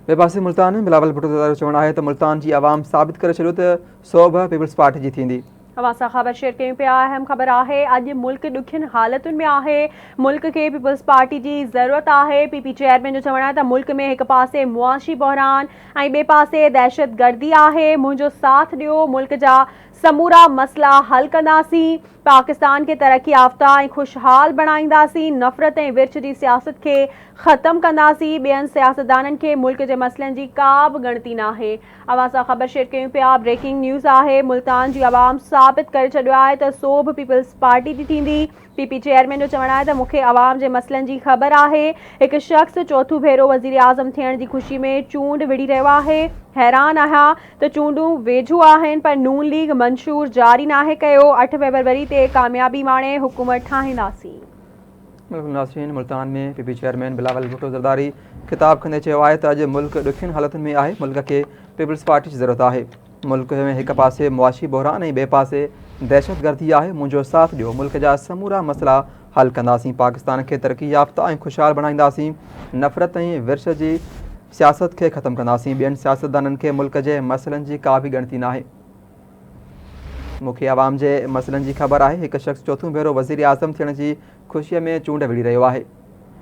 ٻئي پاسي ملتان ۾ بلاول ڀٽو زرداري جو چوڻ آهي ته ملتان جي عوام ثابت ڪري ڇڏيو ته سوڀ پيپلز پارٽي جي ٿيندي. اوهان سان خبر شيئر ڪيون پيا اهم خبر آهي اڄ ملڪ ڏکين حالتن ۾ آهي ملڪ کي پيپلز پارٽي جي ضرورت آهي پي پي چيئرمين جو چوڻ آهي ته ملڪ ۾ هڪ پاسي معاشي بحران ۽ ٻئي پاسي دهشتگردي آهي منهنجو ساٿ ڏيو ملڪ جا سمورا مسئلا حل ڪنداسين پاڪستان کي ترقي يافته ۽ خوشحال بڻائينداسين، نفرت ۽ ورڇ جي سياست کي ختم ڪنداسين، ٻين سياستدانن کي ملڪ جي مسئلن جي ڪا به ڳڻتي ناهي. اوهان سان خبر شيئر ڪيون پيا، بريڪنگ نيوز آهي، ملتان جي عوام ثابت ڪري ڇڏيو آهي ته سوڀ پيپلز پارٽي جي ٿيندي، پي پي چيئرمين جو چوڻ آهي ته مون کي عوام جي مسئلن جي خبر آهي، هڪ شخص چوٿون ڀيرو وزيراعظم ٿيڻ جي خوشي ۾ چونڊ وڙهي رهيو آهي، حيران آهيان ته چونڊون ويجهو آهن پر نون ليگ منشور جاري ناهي ڪيو، اٺ فيبروري تي ڪاميابي ماڻي حڪومت ٺاهينداسين. بلڪل ناظرين Multan ۾ P P chairman Bilawal Bhutto Zardari خطاب ڪندي چيو آهي ته اڄ ملڪ ڏکين حالتن ۾ آهي، ملڪ کي پيپلز پارٽي جي ضرورت آهي، ملڪ ۾ هڪ پاسي معاشي بحران ۽ ٻئي پاسي دهشتگردي آهي، منهنجو ساٿ ڏيو، ملڪ جا سمورا مسئلا حل ڪنداسين، پاڪستان کي ترقي يافته ۽ خوشحال بڻائينداسين، نفرت ۽ ورڇ جي سياست کي ختم ڪنداسين، ٻين سياستدانن کي ملڪ جي مسئلن جي ڪا به ڳڻتي ناهي، مون کي عوام جي مسئلن جي خبر آهي، هڪ شخص چوٿون ڀيرو وزيراعظم ٿيڻ جي خوشي ۾ چونڊ وڙهي رهيو آهي.